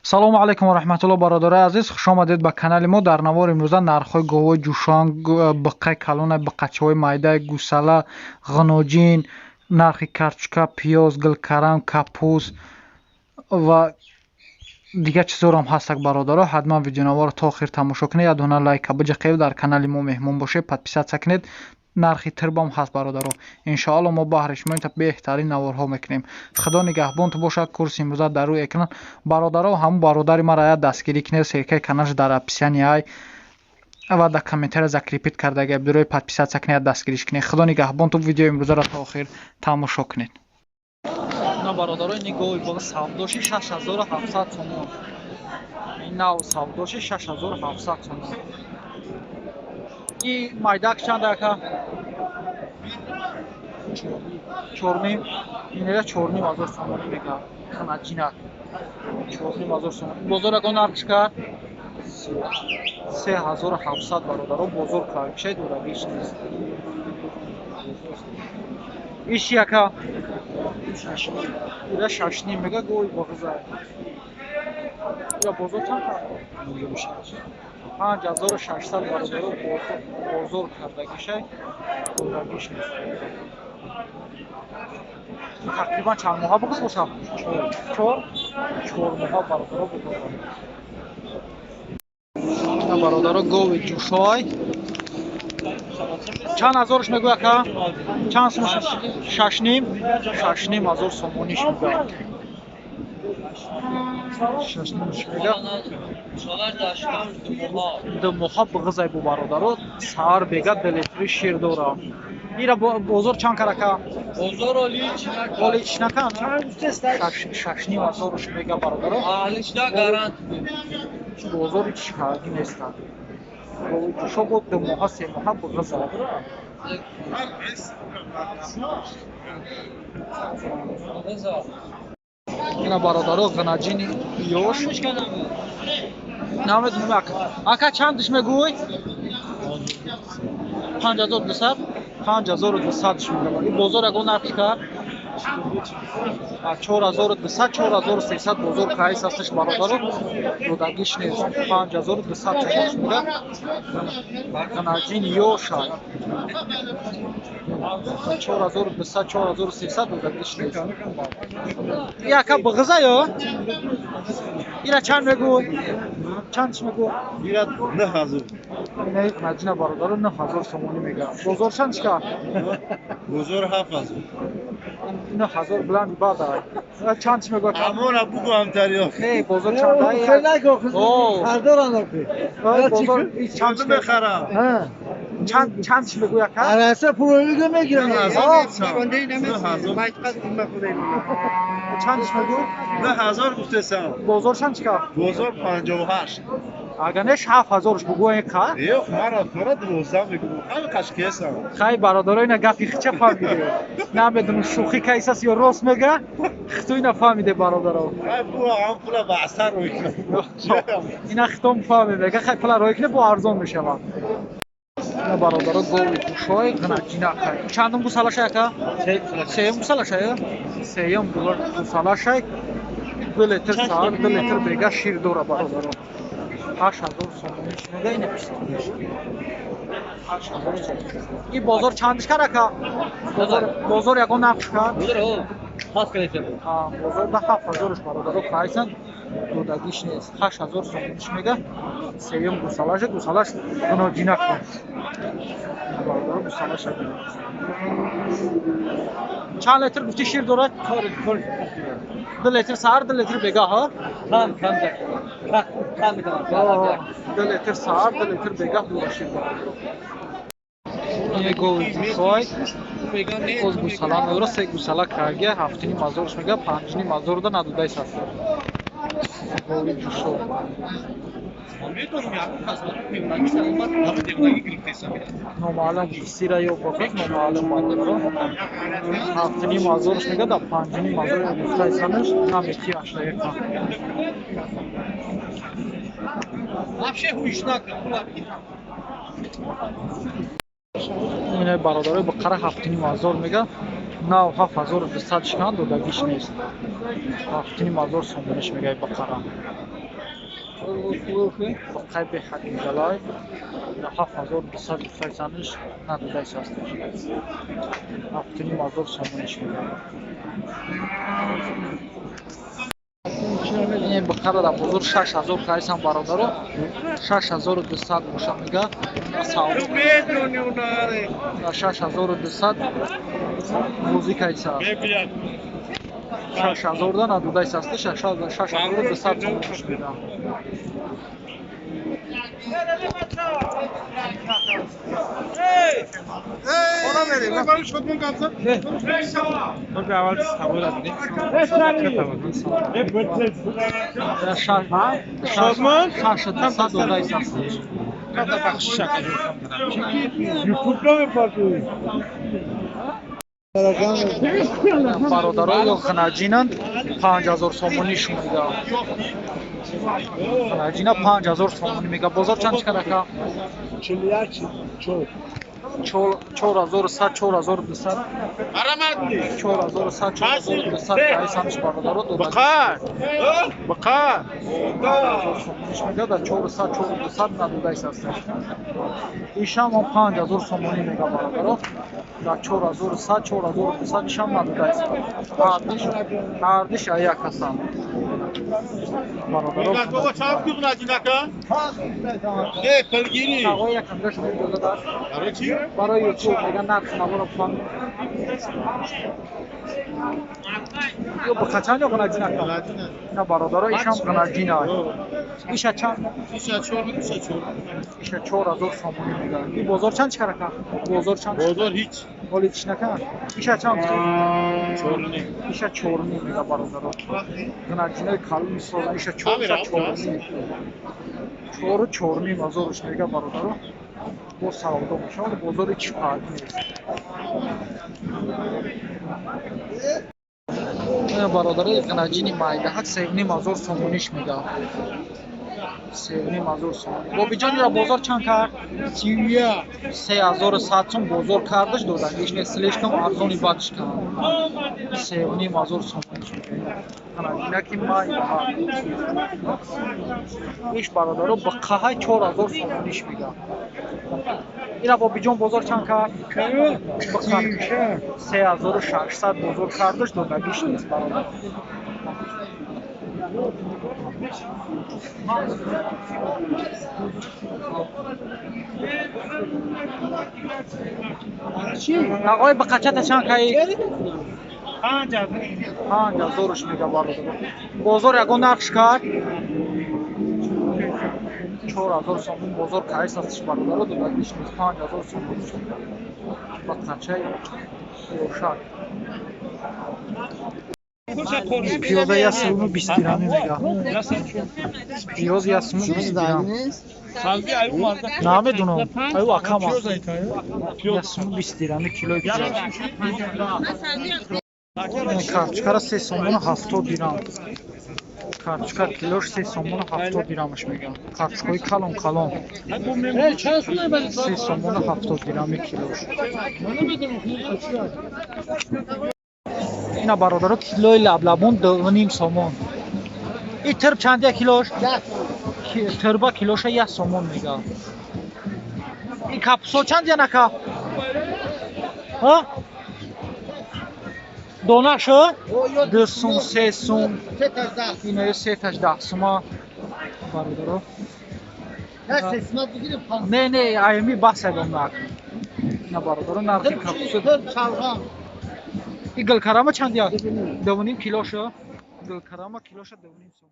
Салому алайкум ва раҳматулло, бародарои азиз, хуш омадед ба канали мо. Дар навори имрӯза нархҳои говҳои ҷӯшон, биққаи калона, биққачаҳои майда, гусала, ғуноҷин, нархи картошка, пиёз, гулкарам, капуст ва дигар чизҳоро ҳам ҳастак. Бародаро, ҳатман видеонаворро то охир тамошо кунед, як дона лайка биҷақед, дар канали мо меҳмон бошед, подписаться кунед. Нархи тирбам ҳаст, бародаро. Иншоалло, мо баҳри шумо инта беҳтарин наворҳо мекунем. Худо нигаҳбонту бошад. Курси имрӯза дар рӯи экран, бародаро. Ҳамун бародари мара як дастгирӣ кунед. Ссылкаи каналаш дар описание ай ва дар комментария закрепить кардага. Бирои подписаться кунед, дастгириш кунед. Худо нигаҳбонту, видеои имрӯзаро то охир тамошо кунед. На, бародаро, ини гови бола савдоши 6700 сомон. Ин нав савдоши 6700 сомон. И майдак чанд, ака? Чорним. Инера 4500 сомонӣ мега. Ханаҷинак 4500 сомон. Бозор ягон нархш кард? 3700, бародаро, бозор кард. Дорагиш нест. Иш яка ира шашним мега. Гови боғиза ира бозор чанд кард? 5600, бародаро, бозор кардагишай, дорагиш нест. Тақрибан чанд моҳа бугиз бошад? Чор, 4 моҳа, бародаро, бугиз. Бародаро, гови ҷӯшой чанд ҳазорш мегӯ, ака? Чанд сум? Шашним, 6500 сомониш мега. Шашнимш мега. 2 моҳа буғизай бу, бародаро. Саҳар бега 2 литри шир дора. Ира бозор чанд кар, ака? Оли чӣ накан? 6500-ш мега, бародаро. Бозори чӣ карди нестанд. Ҷӯшо бо 2 моҳа, 3 моҳа буғиза. Ина, бародаро, ғанаҷини ёш намедонам, ака. Ака, чандш мегӯй? 5200, 5200-ш мегӯяд. Ин бозор ягон нарх кард? 4200, 4300 бозор кайс ҳасташ, бародаро, додагиш нест. 5200 сомонш мегӯяд. Ғанаҷин ёша 4200, 4300, додагиш нест. Яка буғиза ё ира чанд мегӯй? Чандш мегӯ? Ира 9000. Инаи ғанаҷина, бародаро, 9000 сомонӣ мегӯяд. Бозор чанд шикар? Бозор 7000. 9000 биланди бад. Чанд чӣ мегӯяд? Амона бугу ҳамтариё. Не, бозор чанд? Бозор чанд? Мехарам. Чанд, чанд чӣ мегӯяд, ака? Араса пулига мегирам. Чанд чӣ мегӯ? 9000 гуфтесам. Бозор чанд чӣ кард? Бозор 58. Агар неш, 7000-ш бугӯ ин қа. Ёх, мара тора 12 мегӯ. Ҳами қашкесам. Хай, бародаро, ина гапи хича фаҳмиде. Намедонам, шӯхӣ кайсас ё рост мега. Хиту ина фаҳмиде, бародаро. Хай, бу ҳам пула ба асар рӯй кунам. Ина хитом фаҳмиде. Мега, хай, пула рӯй куне, бо арзон мешавад. Ина, бародаро, гови гӯшои ғанаҷинакай. Чандум гусалашай, ака? Сеюм гусалашай? Сеюм гусалашай. 2 литр саҳар, 2 литр бега шир дора, бародаро. 8000 сомониш мега. Ина пистониш 8000 сомон. И бозор чандиш кар, ака? Бозор ягон нархш кард? Бозор да 7000-ш, бародаро, қайсан, додагиш нест. 8000 сомониш мега. Сеюм гусалаша, гусалаш гуноҷинак, бародаро, гусалаша. Чанд литр гуфти шир дорад? 2 литр саҳар, 2 литр бега, ҳа? 2 литр саҳар, 2 литр бега дора шир дорад. Гови ҷӯшой боз гусала надора. Се гусала каргия, 7500-ш мега, 5500-да надодаис аст. Гови ҷӯшой. Номаълум, сира ё боқиз, номаълум, бародаро. 7500-ш мега, да 5500 гуфтаисанаш намети аштаека. Ина, бародарои, бақара 7500 мега. Нав 7200 шикан, додагиш нест. 7500 сомониш мега бақара. Бақай беҳад гузалай. 7200 гуфтайсаниш надодайс ҳасташ. 7500 сомониш мегӯяд. Ин бақара дар бозор 6000 харисам бародаро. 6200 боша мега. 6200 бозӣ кайса. 6000 да надодайс ҳасташ. 6200 сомониш мегӯяд. Бародаро ё ғинаҷинанд 5000 сомонӣ шумида. Ғинаҷина 5000 сомонӣ мега. Бозор чанд чикар ака? 41 4100 4200 4100 4200 кайсанш бародаро дода. Бақар. Бақар. Сомониш мега да 400 4200 надодайс ҳасташ. Ишам он 5000 сомонӣ мега бародаро. Да 4100 4200 ишам надодайс. Ҳардиш аяк ҳастанд. Бародаро. Бابا چند کیلو نجینکا؟ نه پلگیری. آقای یکم داشت اجازه داد. برای چی؟ برای یوتیوب میگن نرخ نوارو بفهم. ё бақачанд ё ғинаҷина? На бародаро, ишам ғинаҷина. Иша чанд? Иша 4, иша 4. Иша 4000 сомонӣ мегӯяд. И бозор чанд чикар ака? Бозор чанд? Бозор ҳеч. Ҳоли чӣ накард? Иша чанд? 4.5. Иша 4.5 мега бародаро. Ғинаҷинаи калони соза иша 4 иша 4.5. 4 4.5 ҳазорш мега бародаро. Бо савдо мешавад, бозори чӣ фарқ нест. Бародарои ғинаҷини майдаҳак 3500 сомониш мега. 3500 сомонӣ. Бобиҷон ира бозор чанд кард? 3100 сом бозор кардаш додагиш не, слишком арзони бадш кард. 3500 сомониш мега. Ғинаҷинаки майдаҳак. Иш бародаро бақаҳай 4000 сомониш мега. Ира бобиҷон бозор чанд кард? 3600 бозор кардаш додагиш нест бародар. Ағои бақачата чанд каи? 5000 мега бародар. Бозор ягон нархш кард? 4000 сомон бозор кайс астиш бародаро додагиш нест. 5000 сомон бақачаи ёшак. Пиёза 120 дирами мега. Пиёз 120 дирам. Намедунам. Аю акама. 120 дирами килои пиёз. Карточкара 3 сомона 70 дирам. Карточка килош 3 сомона 70 дирамаш мегам. Карточкаи калон калон. 3 сомона 70 дирами килош. Ина бародаро килои лаблабон 2.5 сомон. И тирб чандия килош? Тирба килоша 1 сомон мегам. И капсо чандия нака? Ҳа? Донаша? 2 сум, 3 сум. Инаё сеташ 10 сума. Бародаро. Не, не, аями бас ягон нарх. Ина бародаро нархи капсо. И гулкарама чандия? 2.5 килоша. Гулкарама килоша 2.5 сом.